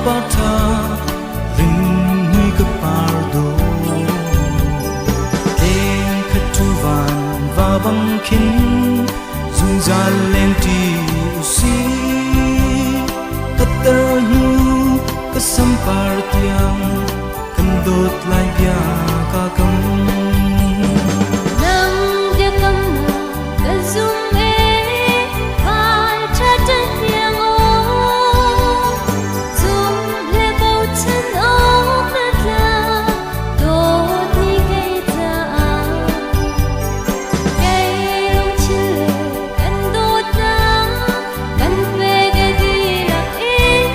Par tha ring ka par do Leng khat thu van va bang khin zungzal len ti u si Ka tar hnu ka sam par tiang kan dawt lai bia ka kam. Nang biakam na ka zum e val tha tan iang o zum le bochan ok na tla dawt ni kei caah kei lungthin le kan dawtnak kan pek e dihlak in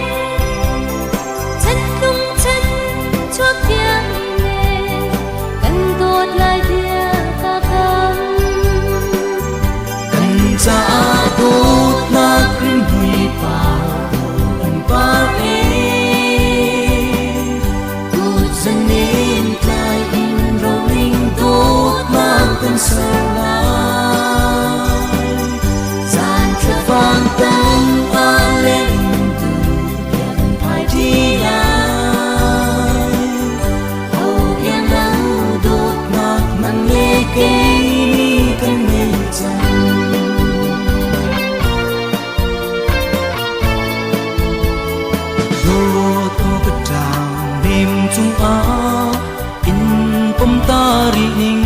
chan tung chan chuak tiang in e kan dawt lai bia ka kam. Kan caah dawtnak rimhmui par an par e Kut zanen tlai in roling dawtnak kan ser lai Zan thlafang tang a leng tu bia kan phai ṭi lai Ho iang lo dawtnak nang le kei nih kan ngei cang. Dawt aw ka ṭang nem cungah in pom ta rih ning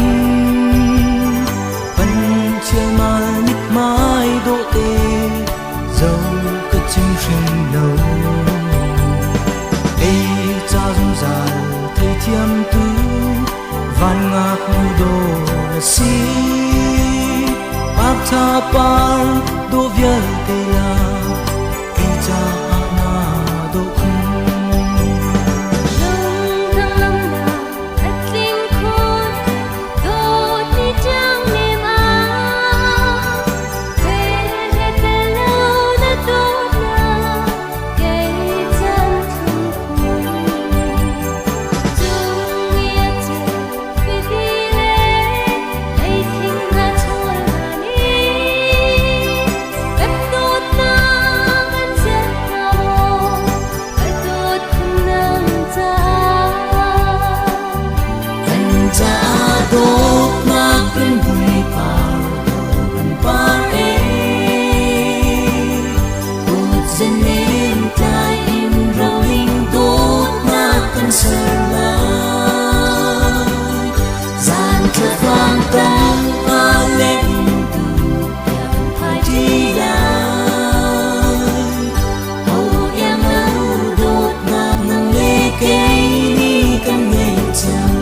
pan chialmal mithmai dawh te zo ka chim hrim lo Kei ca zungzal theithiam tu van ngaknu dawh na si Par tha par dawh vialte la kei caah na dawh khun. Lungdang lamnak a tling khun dawt ni ṭiang nem ah ve tel lo na dawtnak kei chan thlum khun cung i a ceu fidi le leithing na chawl na ni kan dawtnak an sian hnga maw ka dawt khun nang caah. Kan caah dawtnak rimhmui par dawh an par e Kut zanen tlai in roling dawtnak kan ser lai Zan thlafang tang a leng tu bia kan phai ṭi lai Ho iang lo dawtnak nang le kei nih kan ngei cang.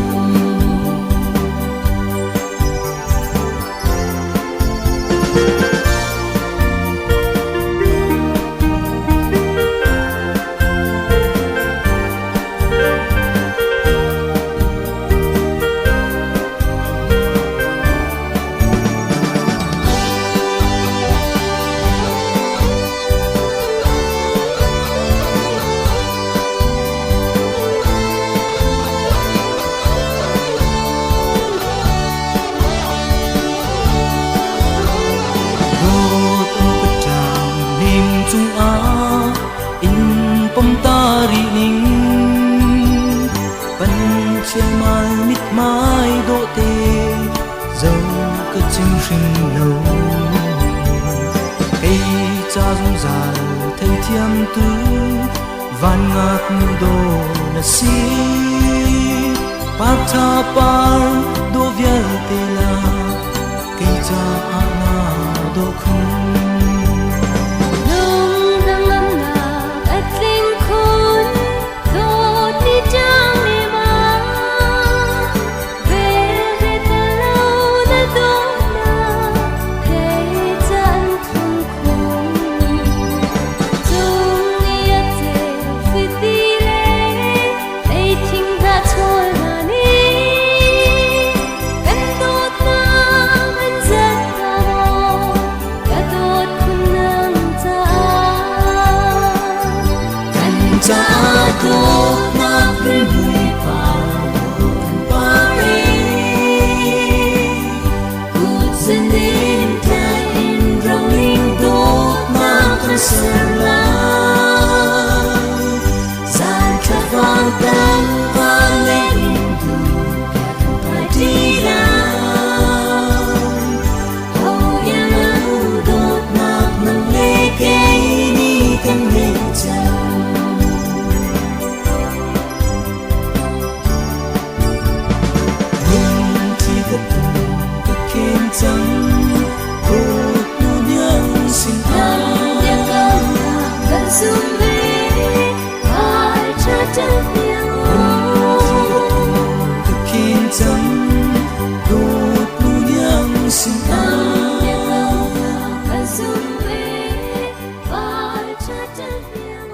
Dawt aw ka ṭang nem cungah in pom ta rih ning pan chialmal mithmai dawh te zo ka chim hrim lo Kei ca zungzal theithiam tu van ngaknu dawh na si Par tha par dawh vialte la kei caah na dawh khun. Lungdang lamnak a tling khun dawt ni ṭiang nem ah vel tel lo na dawtnak kei caan thlum khun cung i a ceu fidi le leithing hna chawl hna nih kan dawtnak. cang dawt nu hniang sin Nang tiang ko kan zum ve vai cha cha hniang Ka khin cang dawt nu hniang sin Nang tiang ko kan zum ve vai cha cha hniang.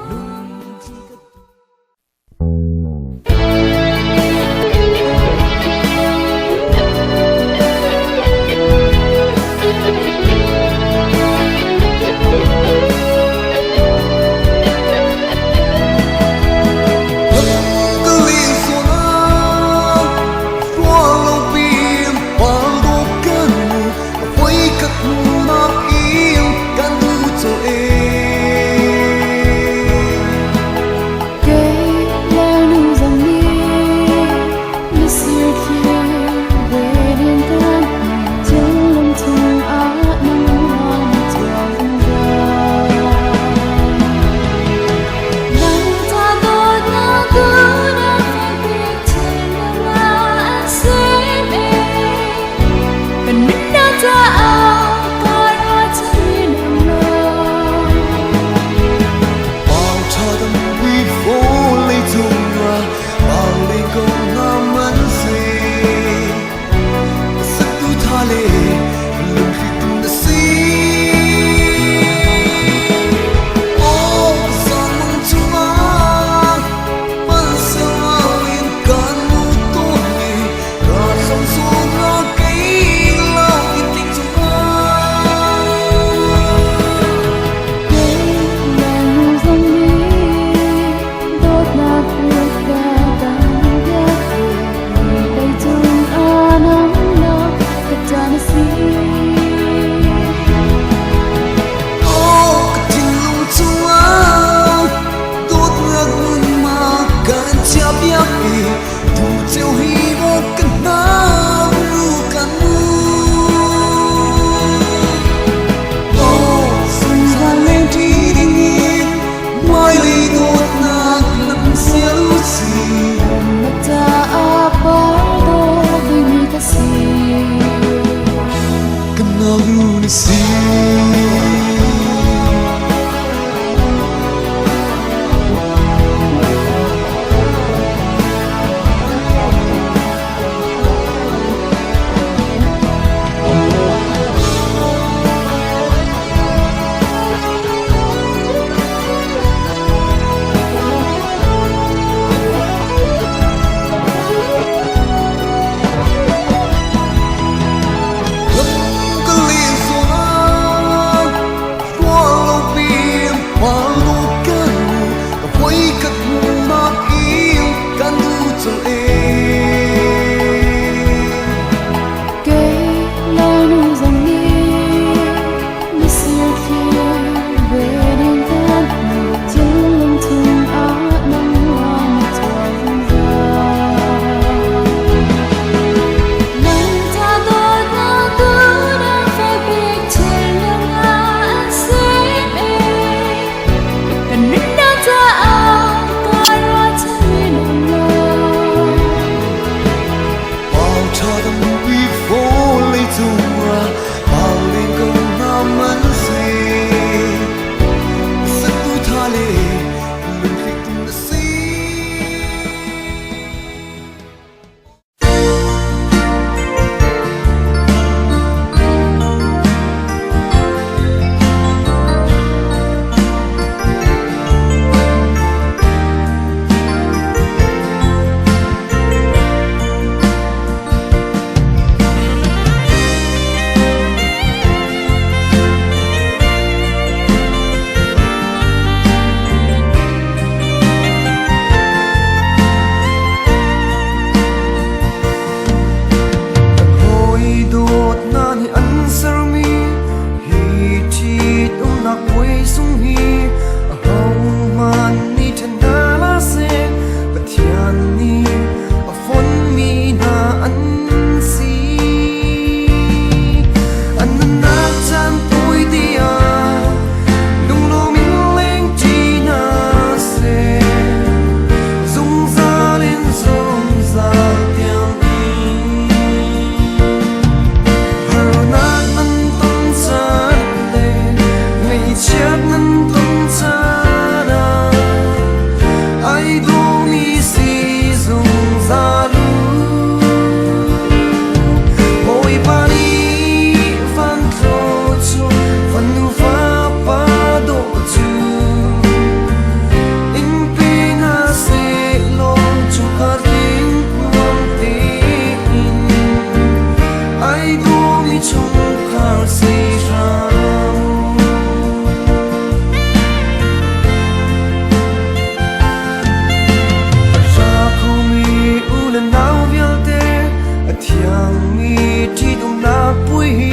Thiangmi ṭhitumnak puai hi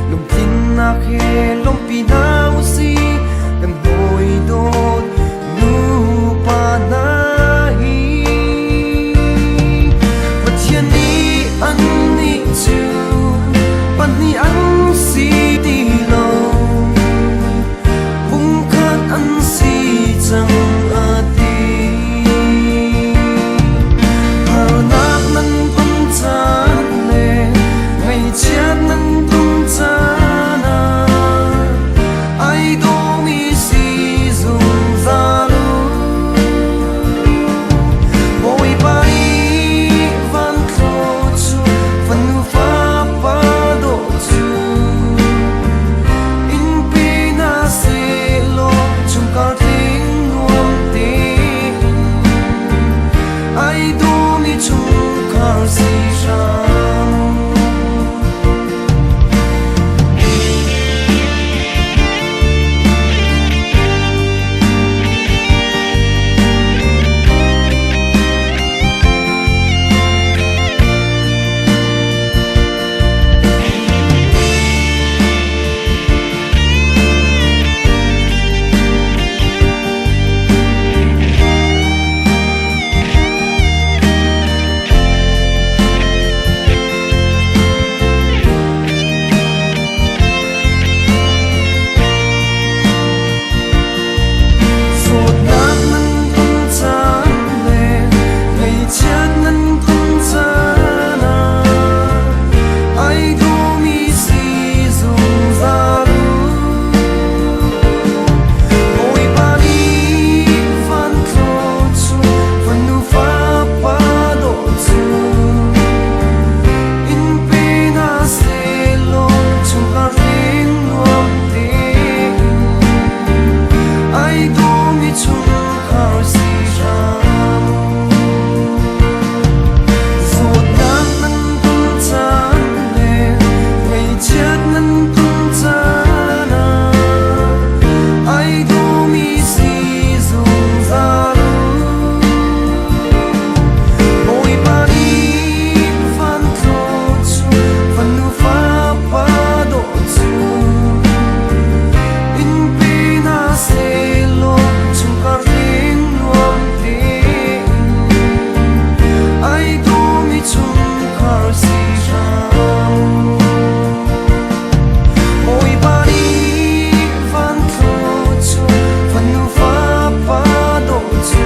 lungtlinnak he lawmhpi hna usih. Kan hawi dawt nupa hna hi. Pathian nih annih cu pahnih an si ti lo. Pumkhat an si cang a ti. Harnak nan ton caan le ngaihchiat nan ton caan ah ai dawmi si zungzal u. Bawipa nih van thlaw cu fanu fapa dawh cu innpi hna sehlaw chungkhar tling nuam tein ai dawmi chungkhar si hram u. Zawtnak nan ton caan le ngaihchiat nan ton caan ah ai dawmi si zungzal u. Bawipa nih van thlaw cu fanu fapa dawh cu innpi hna sehlaw chungkhar tling nuam tein ai dawmi chungkhar si hram u. Zawtnak nan ton caan le ngaihchiat nan ton caan ah ai dawmi si zungzal u. Bawipa nih van thlaw cu fanu fapa dawh cu innpi hna sehlaw chungkhar tling nuam tein ai dawmi chungkhar si hram u. Bawipa nih van thlaw cu fanu fapa dawh cu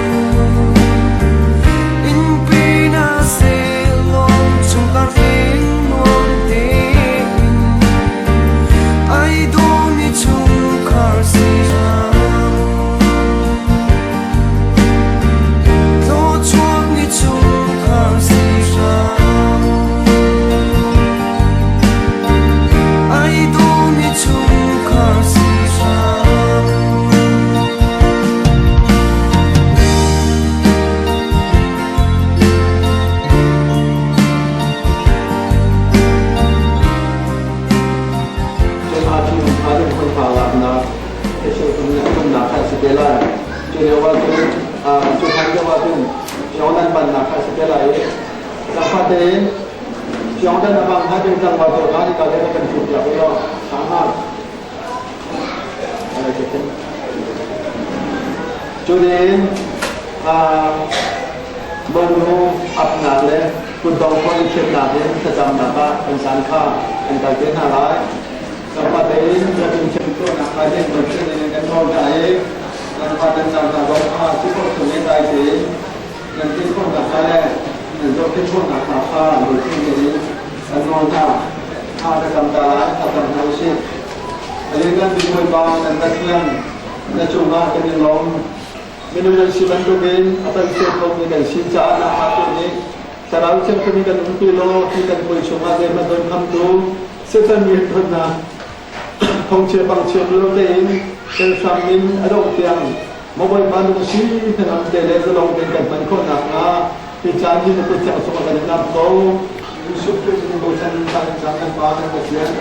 innpi hna sehlaw chungkhar tling nuam tein ai dawmi chungkhar si hram u. Thluachuakmi chungkhar si hram u. Ai dawmi chungkhar si hram u. Cunin monu apnak le kutdong khuan thiannak in thlacamnak ah kan caan kha kan kal te hna lai. Kan tein biakinn thiam tuahnak kha hin Pathian in kan nawl hna i kan fa kan nau hna zong kha cu khawh chung in dai tein nan tin khawhnak hnga le nan zohkhenh khawhnak hnga kha lungthin tein kan nawl hna. Thla ka cam ta lai, thla cam hna usih. A lianngan bik Bawipa kan Pathian, na cungah kan i lawm. Minung kan si bantukin a palhsual khomi kan si caah nangmah tu nih Thlarau Thianghlim in kan umpi law hi kan puai chungah zeihmanh don khamtu Satan rianṭuannak phungchia pangchia lo tein kan hram in a dongh tiang maw Bawipa nung si hnangam te le zalong tein kan hman khawh nakhnga hi caan hi na kut thiang chungah kan i ngamh ko. Jesuh Khrih min bochan in kan cang kan Pa kan Pathian.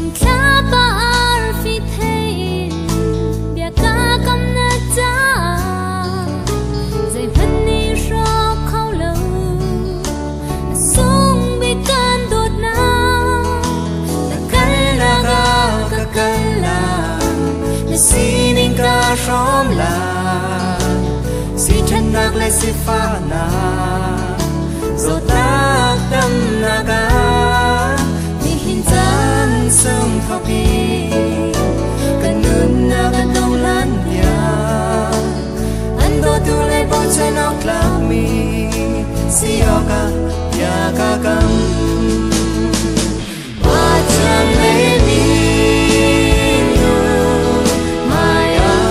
Cun thlapa arfi thei in bia ka kam na caah zeihmanh nih hrawk kho lo a sung bik kan dawtnak. Na kalnak ah ka kal lai, na sining ka hrawm lai. Siṭhatnak le sifahnak, zawtnak damnak ah, nihin caan sung thawk in kan nunnak kan dohlan tiang, an dawtu le bochan awk tlakmi si awkah bia ka kam. Pathian lei minu hmaiah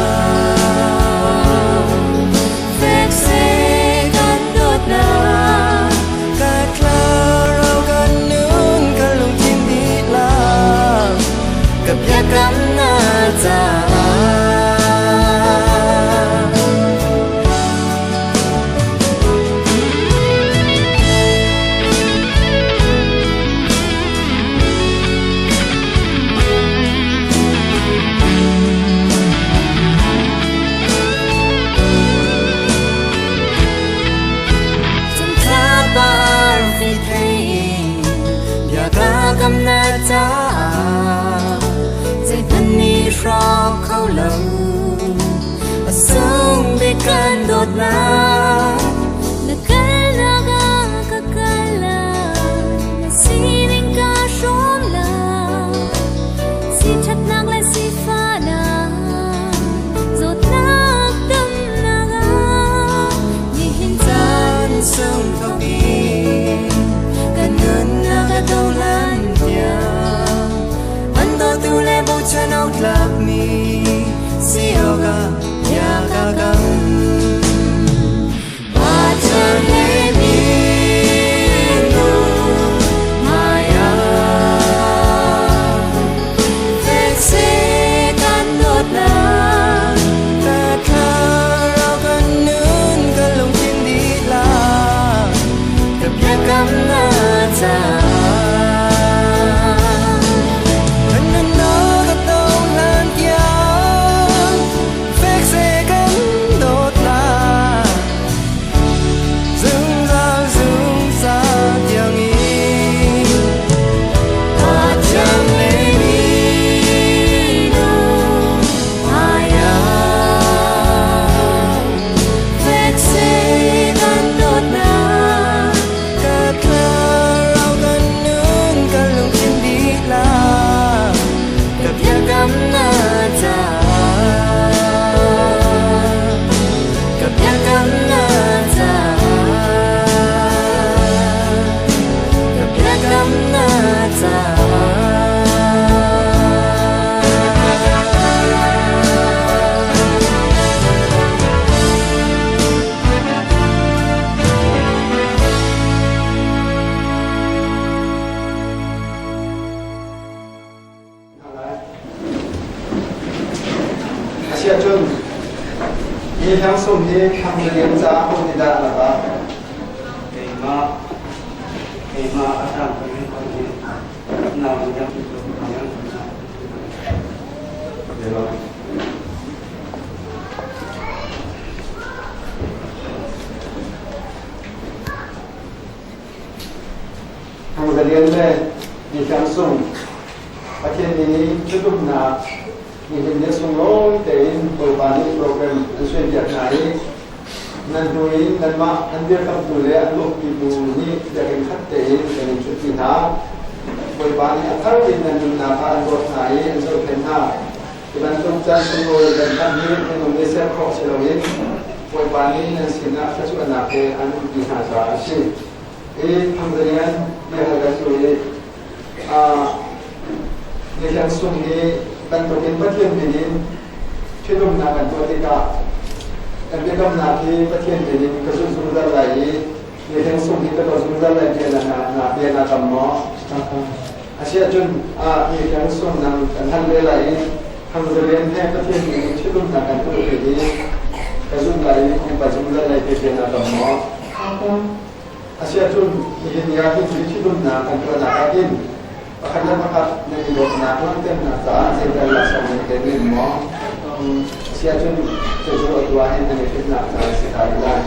fek seh kan dawtnak. Ka thlarau kan nun kan lungthin dihlak ka biakam na caah. Cun thlapa arfi thei in bia ka kam na caah zeihmanh nih hrawk kho lo a sung bik kan dawtnak. Na kalnak ah ka kal lai, na sining ka hrawm lai. Siṭhatnak le sifahnak, zawtnak damnak ah, nihin caan sung thawk in kan nunnak a dohlan tiang an dawtu le bochan awk tlakmi si awkah bia ka kam. Pathian lei minu hmaiah fek seh kan dawtnak. Ka thlarau kan nun kan lungthin dihlak ka biakam na caah. Kan nunnak a dohlan tiang fek seh kan dawtnak zungzal zungzal tiangin. Pathian lei minu hmaiah fek seh kan dawtnak. Ka thlarau kan nun kan lungthin dihlak ka biakam na caah. Ka biakam na caah. Ka biakam na caah. Asiahcun hi hlangsum hi thlanglian caah ho nih dah a lak? Keimah keimah a hrang ka in kon hi nau yang yang. Thangzalian le Ni Hliang Sung Pathian nih ṭhitumnak nihin ni sunglawi tein Bawipa nih program an suaipiak hna i nan hnu in nanmah an dirkamhtu le an lawmhpitu nih biakinn khat tein kan in ṭhutpi hna. Bawipa nih a thar in nan nunnak ah an dawt hna i an zohkhenh hna. Hi bantuk caan sunglawi kan hman hi minung nih ser khawh si loin Bawipa nih nan sinah thluachuahnak he an umpi hna caah a si. Hi Thangzalian biahal kan tu i Nihliang Sung hi bantukin Pathian min in ṭhitumnak kan tuah tikah kan biakamnak hi Pathian min in ka zulh zungzal lai i Nihliang Sung hi ka dawt zungzal lai bia na bia na kam maw? Asiahcun Nihliang Sung nang kan hal ve lai i Thangzalian he Pathian min in ṭhitumnak kan tuah ti hi ka zulh lai i ka zungzal lai ti bia na kam maw? Asiahcun nihin ni ah hin ṭhitumnak kan tuahnak ah hin. Pakhat le pakhat nan i dawtnak langhternak caah zeital laksawng nan ken men maw? Asiahcun cucu atu ah hin nan i ṭhitnak caan a si ta rih lai.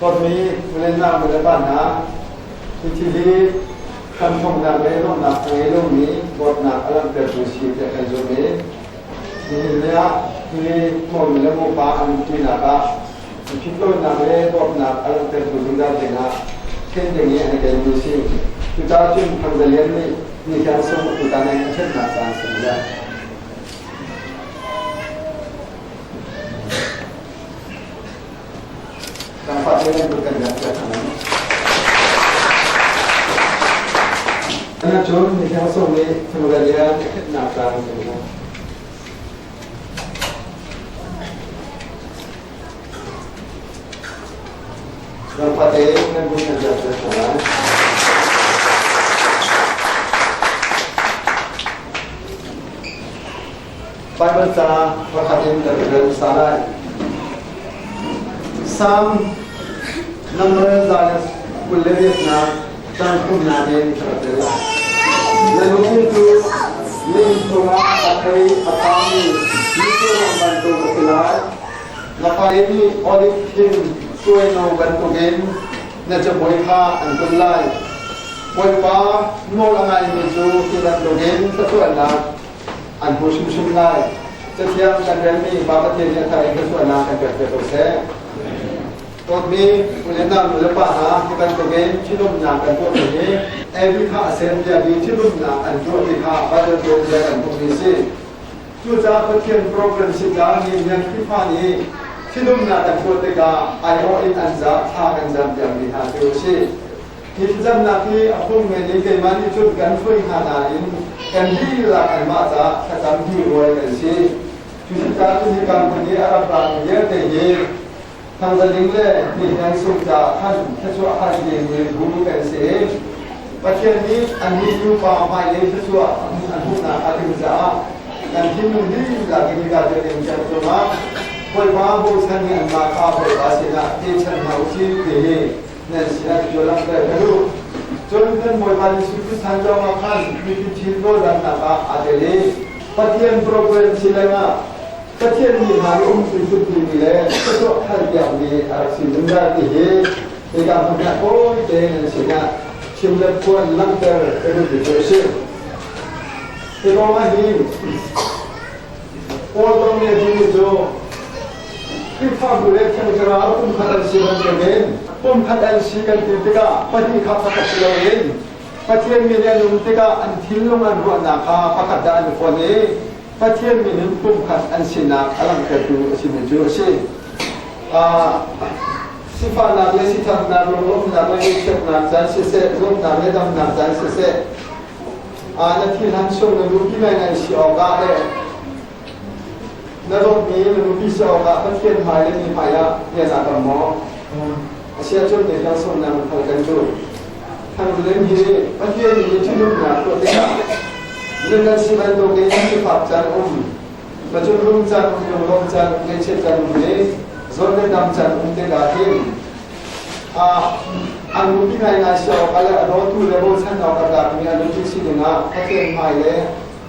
Dawtmi nulenak nulepa hna, hi thil hi hramthawknak le donghnak a ngei lomi dawtnak a langhtertu si tiah kan zumh i nihin ni ah hi mawnu le mawpa an umṭinak ah phitlawinak le dawtnak a langhtertu zungzal dingah ṭhen ding i an i telmi si. Cucaah cun Thang Za Lian nih ni thiang sung tutan in a ṭhennak caan si lai. Cun mithiang sung nih thingzalian a khenhnak caan a si. Ramfate nan bu nan ziak hna lai. Baibal ca pakhat in kan rel hmasa lai. Salm namrel za le 28nak cang thumnak in ka rak rel lai. Na lungthin cu ning cungah a thei a phami mitsurang bantuk a si lai. Na fale nih oliv thing suaino bantukin na cabuai kha an kulh lai. Bawipa nawl a ngaimi cu hi bantukin thluachuahnak an hmu hrimhrim lai. Cathiang kan relmi Pa Pathian nih a thar in thluachuahnak kan pek ve ko seh. Dawtmi ulenau nu le pa hna, hi bantukin ṭhitumnak kan tuahmi hi Evi kha a sem tiah mi ṭhitumnak an tuahmi kha Bible tuanbia kan hmuhmi a si. Cucaah Pathian program si caah mi nian Khrihfa nih ṭhitumnak kan tuah tikah aiawh in an zah thla kan zam piakmi hna cu a si. Hi thlacamnak hi a phung men in keimah nih cun kan hruai hna nain kan dihlak anmah caah thlacam hi ruai kan si. Cuticah cun hi kan hmun i a rak rami vialte hi Thangzaling le Hnihngan sung caah khan thluachuah hal ding mi bu kan si. Pathian nih annih nupa hmailei thluachuah an hmuhnak hnga ding caah kan thinlung dihlak in hika biakinn kan cungah Bawipa bochan nih anmah kha Bawipa sinah pechan hna usih ti hi nan sinah cu langhter ka duh. Cun kan Bawipa Jesuh Khrist chan zongah khan mipi thil rawldannak ah aa tel i Pathian program si lengah Pathian mi hna i umtu timi le thluachuah hal piakmi a rak si zungzal ti hi hika hmun ah tawi tein nan sinah chim le phuan langhter ka duhmi cu a si. Hi kong ah hin Paul tong nih a timi cu Khrihfabu le Thiang Thlarau pumkhat an si bantukin pumkhat an si kan ti tikah pahnih kha pakhat si loin Pathian mi nih an um tikah an thinlung an ruahnak kha pakhat dah an i fonh i Pathian min in pumkhat an sinak a langhtertu a simi cu a si. Sifahnak le sithatnak, lunglawmhnak le ngaihchiatnak caan siseh, zawtnak le damnak caan siseh, na thilhan sung na nupi ngaingai si awkah le na dawtmi na nupi si awkah Pathian hmai le mi hmai ah bia naa kam maw? Asiahcun ne hlang sungnak na phal kan cu. Thangzulin hi Pathian nih ṭhitumnak tuah tikah minung kan si bantukin sifak caan um, macun rum caan um, lunglawm caan um, ngaihchiat caan um le zawt le dam caan um tikah hin an nupi ngaingai si awk le a dawtu le bochan awk a tlakmi a nupi si dingah Pathian hmai le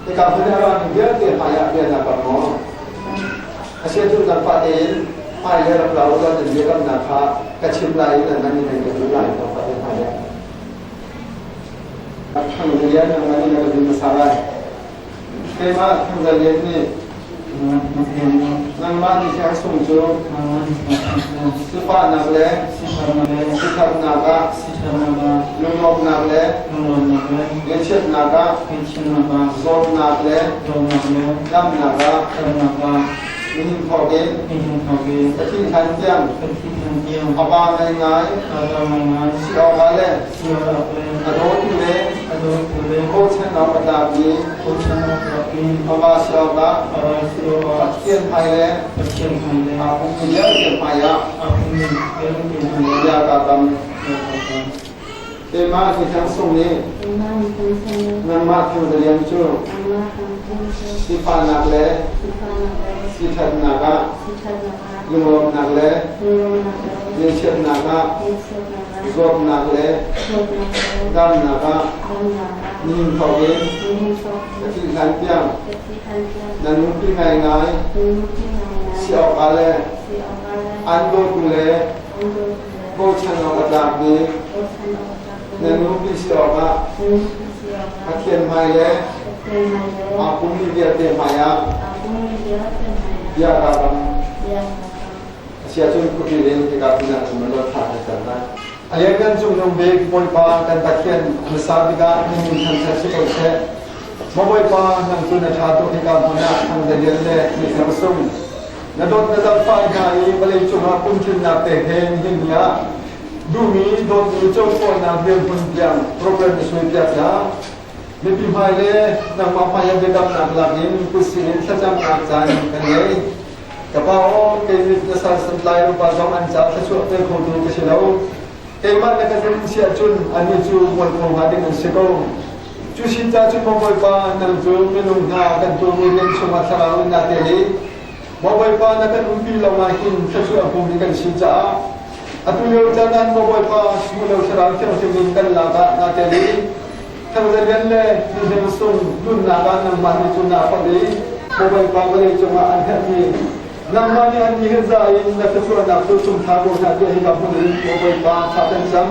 hika hmun a rami vialte hmai ah bia naa kam maw? Asiahcun zaangfah tein hmai le rak ra u law nan biakamnak kha ka chim lai i nan in nan ka zulh lai zaangfah tein hmai le. Thangzalian nangmah nih na ka zul hmasa lai. Keimah Thangzalian nih nangmah ni thiang sung cu sifahnak le sithatnak ah lunglawmhnak le ngaihchiatnak ah zawtnak le damnak ah nihin thawk in ka thih hlan tiang a ba ngaingai si awkah le a dawtu le bochan awk a tlakmi a va si awkah Pathian hmai le aa pummi vialte hmaiah bia kaa kam. Keimah ni thiang sung nih nangmah Thangzalian cu Sifahnak le siṭhatnak ah, lunglawmhnak le ngaihchiatnak ah, zawtnak le damnak ah, nihin thawk in ka thih hlan tiang na nupi ngaingai si awkah le an dawtu le bochan awk a tlakmi na nupi si awkah Pathian hmai le aa pummi vialte hmaiah bia kaa kam. Asiahcun khuapi in hika hmun ah cun lo thah kan cang lai. A lianngan cungnung bik Bawipa kan Pathian hmasa bik ah na min thangṭhat si ko seh. Maw Bawipa, nang cu na ṭha tuk hika hmun ah thangzelian le mithar sung. Na dawt na dangfai hna i vawlei cungah pumtlinnak te he nihin ni ah duhmi dawtmi cokhawhnak dirhmun tiang program na suaipiak hna. Mipi hmai le nangmah hmai ah biakamnak lak in kutsin in thlacamnak caan kan ngei. Ka pa aw, kei mit na sal santlai upa zong an ca thluachuah pe khotu ka si lo. Keimah na ka zumh si ahcun annih cu mualpho hnga ding an si ko. Cu sin ca cun maw Bawipa, nang cu minung hna kan tuahmi rian chungah thlarau in naa tel i maw Bawipa na kan umpi lo ah hin thluachuah a hmumi kan si caah atu lio caan ah maw Bawipa hmu lo thlarau thianghlim in kan lak ah naa tel i Thangzalian le nihnem sung nunnak ah nangmah nih cun naa fonh i Bawipa vawlei cungah an herhmi nangmah nih an ni za in na thluachuahnak cu sung thla ko hna tiah hika hmun in Bawipa thla kan cam.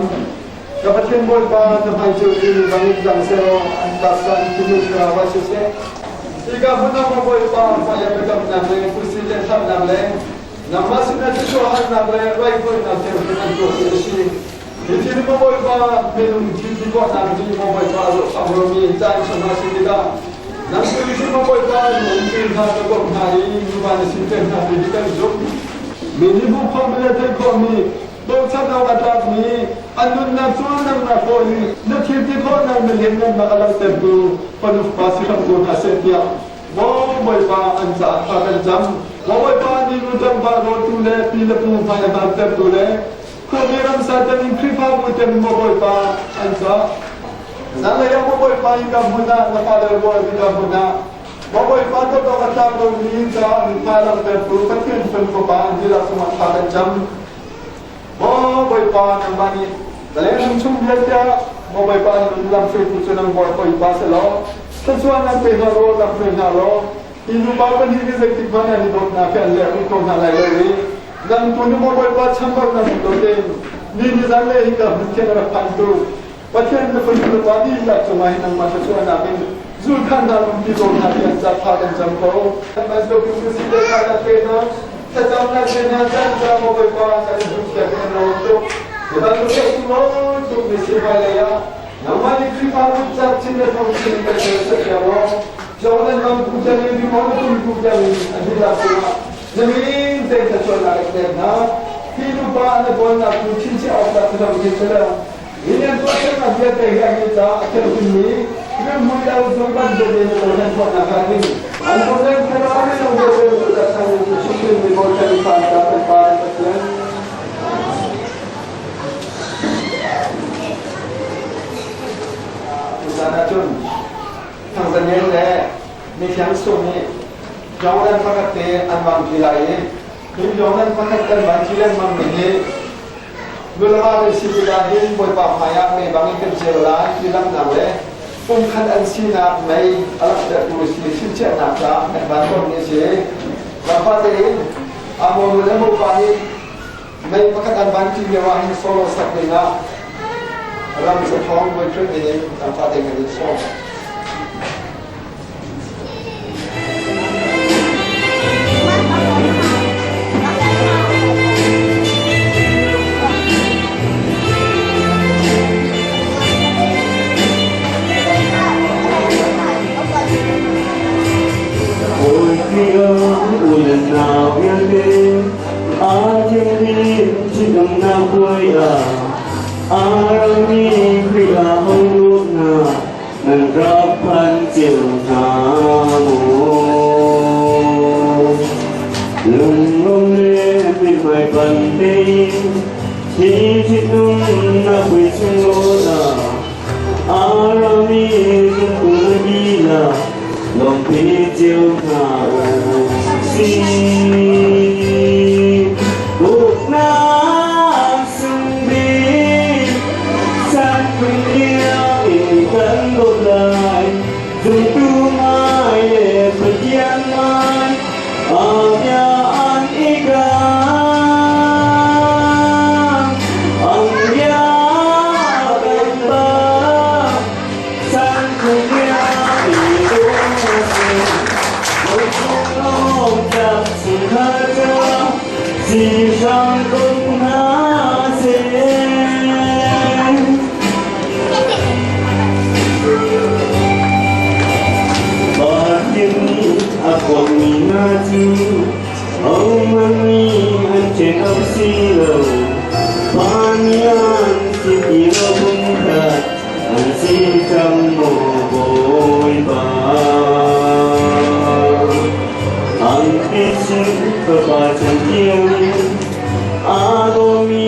Ka Pathian Bawipa na hmai cu ti bangin zang selaw an taksa an thinlung thlarau ah siseh hika hmun ah Bawipa hmai ah biakamnak le kursi le thlapnak le nangmah sinah thluachuah halnak le raithawinak thianghlim an tuah ti a si. Hitin maw Bawipa minung thil ti khawhnak hi maw Bawipa zohfang lomi caan chungah si tikah nang cu hi maw Bawipa nung ti hna ka komh hna i nuva na sinter hna ti hi kan zumh. Mi nih hmuh khawhmi le theih khawhmi bochan awk a tlakmi an nunnak cu nangmah khawh i na thil ti khawhnak na lianngannak a langhtertu fanu fapa si hram ko hna seh tiah maw Bawipa an caah thla kan cam. Maw Bawipa ni nu tlangval rawltu le pi le pu hmai a hmantertu le Khuami ramsa tem in Khrihfabu tem maw Bawipa an cah. Zanlei ah maw Bawipa hika hmun ah na fale rual hika hmun ah maw Bawipa dawt a tlak lomi caah miphai langhtertu Pathian fanu fapa an dihlak cungah thla kan cam. Maw Bawipa nangmah nih vawlei chung vialte ah maw Bawipa nun lamhruaitu cu nang Bawipa si law thluachuah nan pe hna law lamhruai hna law hi nupa pahnih hi zeitik hmanh an i dawtnak hi an leh rih ko hna lai lo i nang tu nih maw Bawipa chambar na hmu lo tein ni ni zan le hika hmun thiang rak phan tu Pathian na fanu na pa dihlak cungah hin nangmah thluachuahnak in zulkhan hna umpi ko hna ti an ca tha kan cam ko. Bantuk in si te kha na pe hna thlacamnak he hna caan ca maw Bawipa kan in hmu thiam in rawm tuk. Hi bantuk he sunglawi tuk mi si hmailei ah nangmah nih Khrihfabu cak chin le thong chin kan ser sak law Jordan ram pu tiang in Rimon tum pu tiang in a dihlak cungah na min te thluachuahnak in pek hna. Hi nupa na bawinak cu chinchiah awk tlak si lo in si lo. Hi nan tuahsernak vialte hi an i caah a thianghlimmi rimhmui lo zung bantuk in na nan tuahnak ah hin an pumlen thlarau minung vialte cu taksa in chimmi Bawipa fa ta kan Pa Pathian. Tuzan ahcun Thangzanian le mithiang sung nih Jordan pakhat te an vang ṭi lai i hi Jordan pakhat kan van ṭi lengmang mi hi nuleva kan si tikah hin Bawipa hmaiah mei bangin kan ceu lai ti langhnak le pumkhat an sinak mei a langhtertu si chimchiahnak caah kan van tonmi a si. Lamfa tein Amonu le Mopa nih mei pakhat an van ṭi lio ah hin solo sak dingah ram zathawng boyfriend in lamfa tein kan in sawm. Hawi u le nau vialte aa thianghlim ṭhitumnak puai ah aa rami Khrih ah hong hna nan rak phan cio hna maw? Lunglawm le mithmai panh tein hi ṭhitumnak puai sunglawi ah aa rami zumtu lila lawmpi. cio hna u sih. Dawtnak sung bik caan tiang in kan dawt lai. Zumtu ngai le Pathian ngai a bia an i kam. An bia kan bang caan tiang i dawt An si cang maw Bawipa? An sin fapa chan tiangin aa dawmi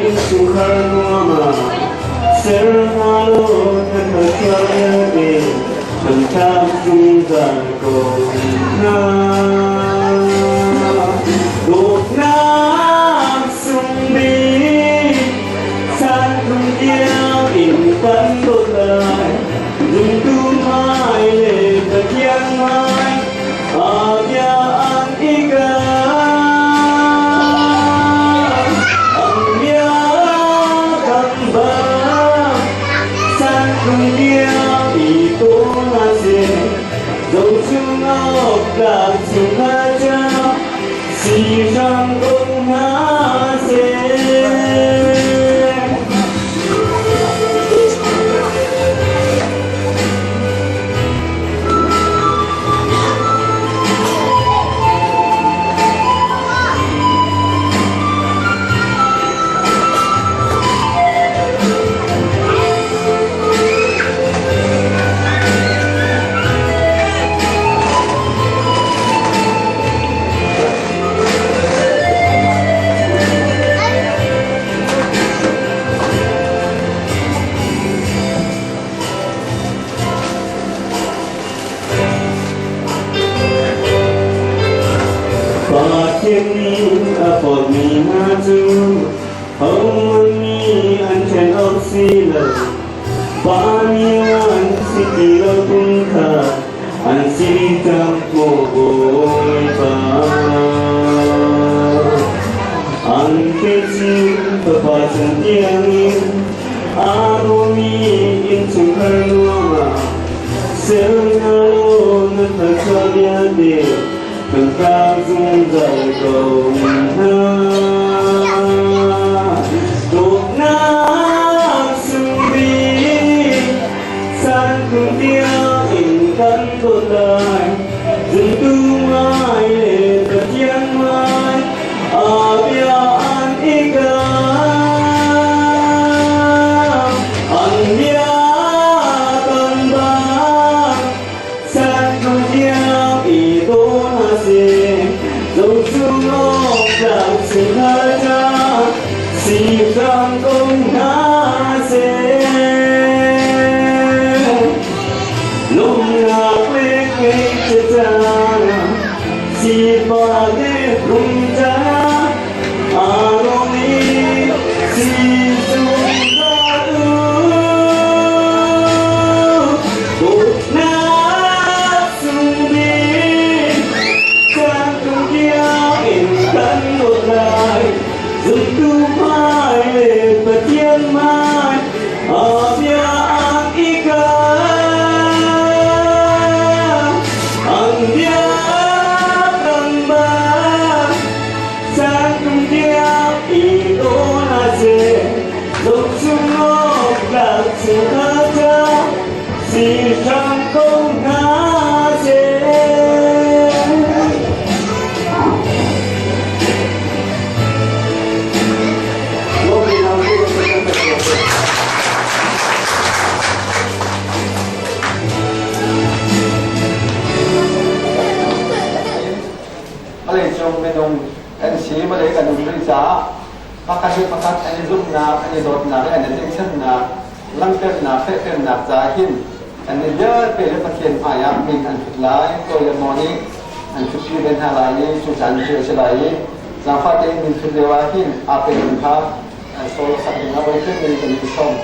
innchungkhar nuam ah ser hna law na thluachuah vialte thangṭhat zungzal ko hna. Dawtnak sung bik caan thum tiang in kan dawt lai. Zumtu hmai le Pathian hmai a bia an i kam. An bia kan bang caan thum tiang i tawn a si. Zohchung awk tlak chung a cang. Si hram ko hna seh. Pathian nih a fawtmi hna cu hohmanh nih an ṭhen awk si lo. Pa nih an si ti lo tung kha an si cang maw Bawipa? An kechin fapa cung tiangin aa dawmi innchungkhar nuam ah ser hna law na thluachuah vialte kan tlak zungzal ko hna. Dawtnak sung bik caan kum tiang in kan dawt lai. Zumtu ngai le Pathian ngai a bia an i kam. An bia kan bang caan kum tiang i dawn a si. Zohchung awk tlak chungkhar ca si hram ko hna seh. Lawmhnak le ngaihchia caan ah sifah le rum caan ah aa lawm i si zungzal u. Dawtnak sung bik caan tung tiang in kan dawt lai. Zumtu hmai le Pathian hmai a bia an i kam. An bia kan bang caan tung tiang i dawn a si. Zohchung awk tlak chung a ca si hram ko hna seh. Vawleicung minung kan si, vawlei kan um rih caah pakhat le pakhat an i zumhnak, an i dawtnak le an i tlaihchannak langhternak, fehternak caah hin Annih vialte le Pathian hmaiah min an thut lai, kawi le maw nih an thutpi ve hna lai i cu caan cu a si lai i zaangfah tein min thut lio ah hin aa pemi kha solo sak dingah voi thum in kan in sawm.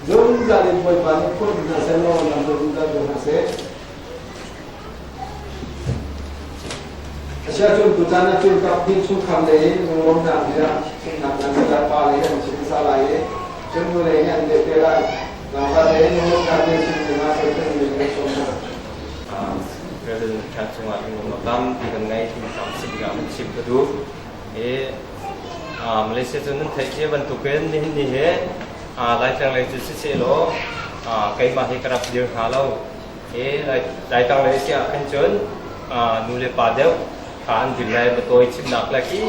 Zungzal in Bawipa nih phun hna seh law lam zungzal ko hna seh. Asiahcun tutan ah cun kap hnih chungkhar lei in lunglawmhnak bia chimnak nan si lai, pa lei an chim hmasa lai i cun nu lei nih an leh te lai. Naupa lei in lunglawmhnak bia chim dingah Pathian lei kan sawm hna. President Trump cungah lunglawmhnak tampi kan ngei timi kha si tikah kan chim ka duh. I Malaysia cu nan theih cia bantukin nihin ni hi Laitlang lei cu siseh law keimah hi ka rak dir hnga lo. Hi Laitlang lei si ah khan cun nu le pa deuh kha an dir lai matawi chimnak le khi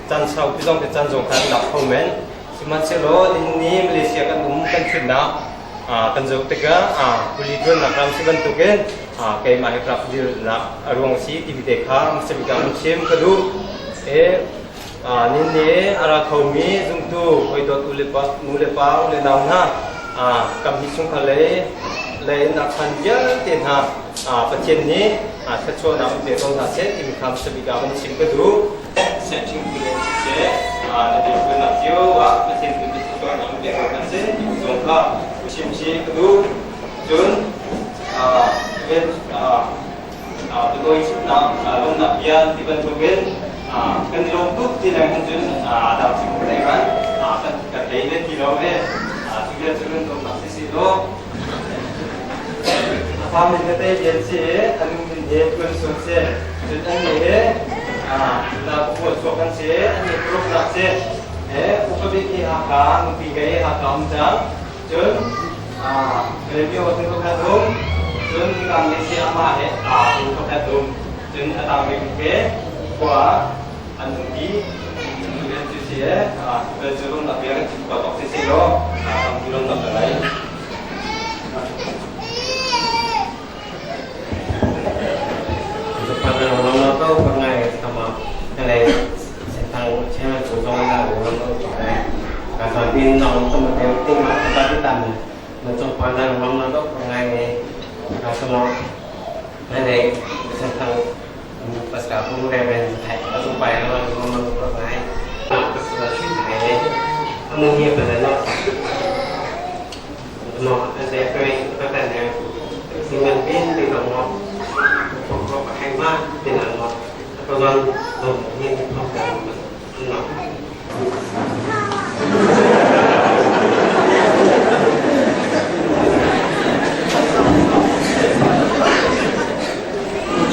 caan saupi zong te caan zong kha an lak kho men. Sihmanhsehlaw nihin ni Malaysia kan um kan thutnak kan zoh tikah kuli ṭuannak ram si bantukin keimah hi ka rak dirnak a ruang a si timi te kha hmasabik ah an chim ka duh. Nihin ni a ra khomi zumtu hawi dawt u le pa nu le pa u le nau hna kamhnih chungkhar lei lei in a khan vialte hna Pathian nih thluachuahnak in pe ko hna seh timi kha hmasabik ah van chim ka duh. Sehṭhingtu le siseh na dirhmunnak cio ah Pathian tu nih thluachuahnak in pe ko hna seh timi zong kha chim chih ka duh. Cun Biatawi chimnak lawmnak bia ti bantukin kan i lawm tuk ti leng hin cun dang chim thei kan kan thei le ti lo e. Cu bia cu kan lawmnak si si law a fa min tete lian si i a nu min he tuan sung si cun an nih he na pupuan chuak kan si an nih paruknak si he upa bik hi Hakha nupi ngei Hakha um cang. Cun Malaysia cu pakhat um, cun hika Malaysia amah he aa bu pakhat um, cun a tangmi he khua an um ti. Cu cu si e, cu lawmnak bia kan chim ko bak si si law, tampi lawmnak ka ngei.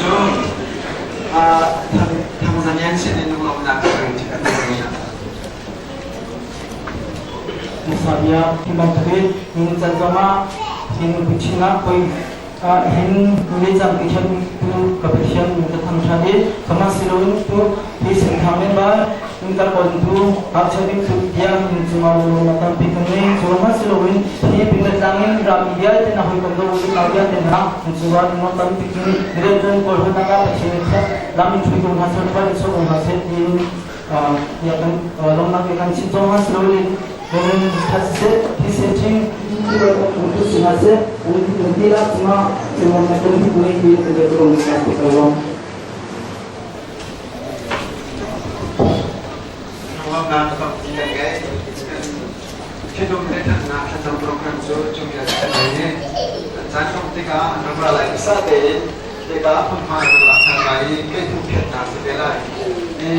Cu Thangzanian sin in lunglawmhnak ka kan ngei. Sabia hi bantukin ningcan zongah hin chinah koi hin nicang Pathian tu ka Pathian ka thangṭhat i sihmanhsehlaw tu hi senthang men ba in ka kon tu ngakchia bik tu tiang hin cungah lung tampi kan ngei. Cu sihmanhsehlaw hi pingatlang in rami vialte na hawikom do u vialte hna cungah lung tampi kan ngei. Cun kawl nak ah Pathian lam in ṭhui ko hna seh, in so ko hna seh tiin tiah kan lawmnak kan chim zong hna siloin that siseh thi se ching thi lo kan tu si hna seh kan ti la cungah cungah na kan hi ti kan te ko na ku ko lawm. Lawmnak tampi kan ngei. Thinlung le thannak thlacam program cu cungkel kan ngei i caan tlawm tikah an rak ra lai. Sa tein hika hmunhma an rak lak hna lai i kei hmu phiatnak si te lai. I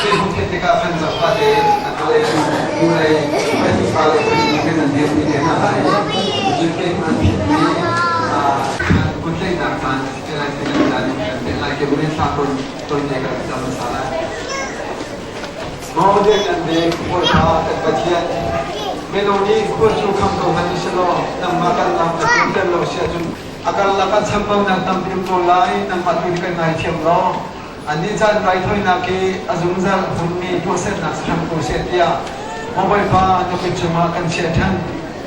kei hmu phiat tikah khan zangfah tein a hnulei hnulei pahnih pa le pahnih in an dirpi te hna lai i cun kei hmu an phiatmi kutleinak caan a si te lai ti kan caan in kan te lai. Ke buin thla ton ton te kan cam hmasa lai. Maw dek an dek, Bawipa kan Pathian, minung nih khua cu kham ko hmanh usih nangmah kan lam na tlunter lo si ahcun a karlak ah chambaunak tampi um ko lai, nangmah tu nih kan ngaithiam law annih caan raithawinak hi a zungzal a hmunmi tuahsernak si hram ko seh tiah maw Bawipa na kut cungah kan chiah ṭhan.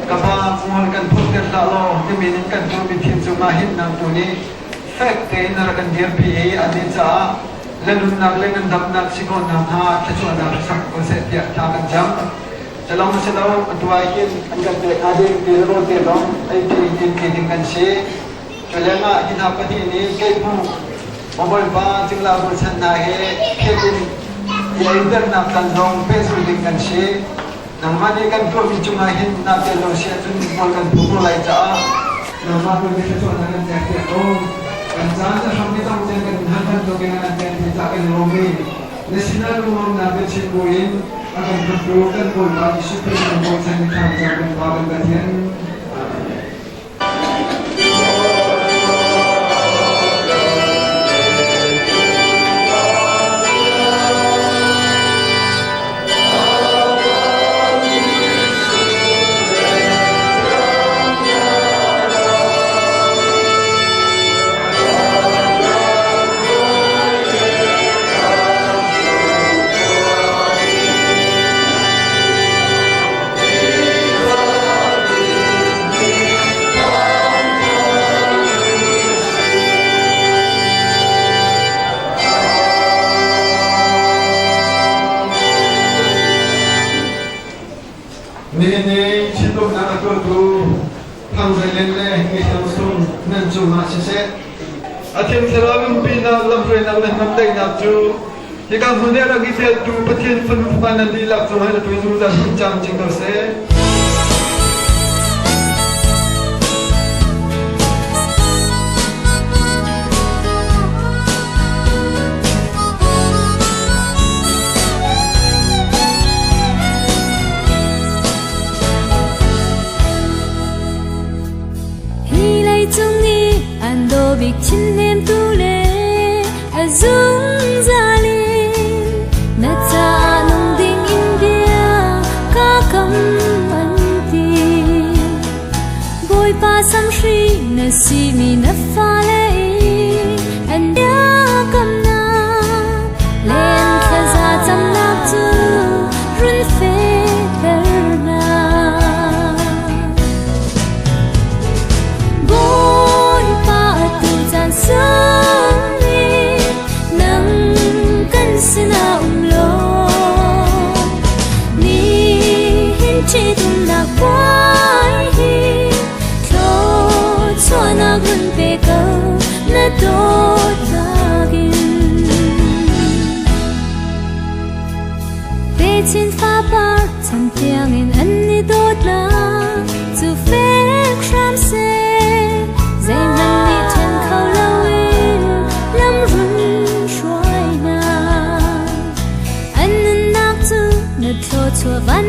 Ka pa, mual kan phurhter hlah law na min in kan tuahmi thil cungah hin nang tu nih fek tein na rak kan dirpi i annih caah na nunnak le ngandamnak si ko hna hnga thluachuahnak sak ko seh tiah thla kan cam. Calong si lo atu ah hin an kan pek hnga ding ti rawl te zong ei ti din ti ding kan si. Cu lengah hi hna pahnih nih keipu Bawipa cingla rualchan hna he phiat in i eiternak tan zong pehzulh ding kan si. Nangmah nih kan tuahmi cungah hin naa tel lo si ahcun hmual kan phu ko lai caah nangmah tu nih thluachuah na kan pek piak ko. Kan caan na hram i dong tiang kan in hal bantukin na kan pek ti caah kan i lawm i na sinah lunglawmnak biachim buin a kan khamtu kan Bawipa Jesuh Khrih min bochan in thla cam kan Pa kan Pathian. Amen. Nihin ni ṭhitumnak a tuahtu Thangzailen le Ngeihlam Sung nan cungah siseh, a Thiang Thlarau umpinak lamhruainak le hnamdaihnak cu hika hmun i a rak i teltu Pathian fanu fapa nan dihlak cungah atu zungzal hmun camcin ko seh. Hi leicung i an daw bik chinhnemtu le a zungzal in na caah nung ding in bia ka kam an ti. Bawipa samhri na simi na fale i an biakamnak len thlaza camnak cu run fehter hna. Bawipa atu caan sung in nang kan sinah um law nihin ṭhitumnak puai hi thluachuahnak run pe ko na dawtnak in. Techin fapar chan tiangin an i dawtnak cu fek hram seh zeihmanh nih ṭhen kho loin lam run hruai hna. An nunnak cu na thluachuah van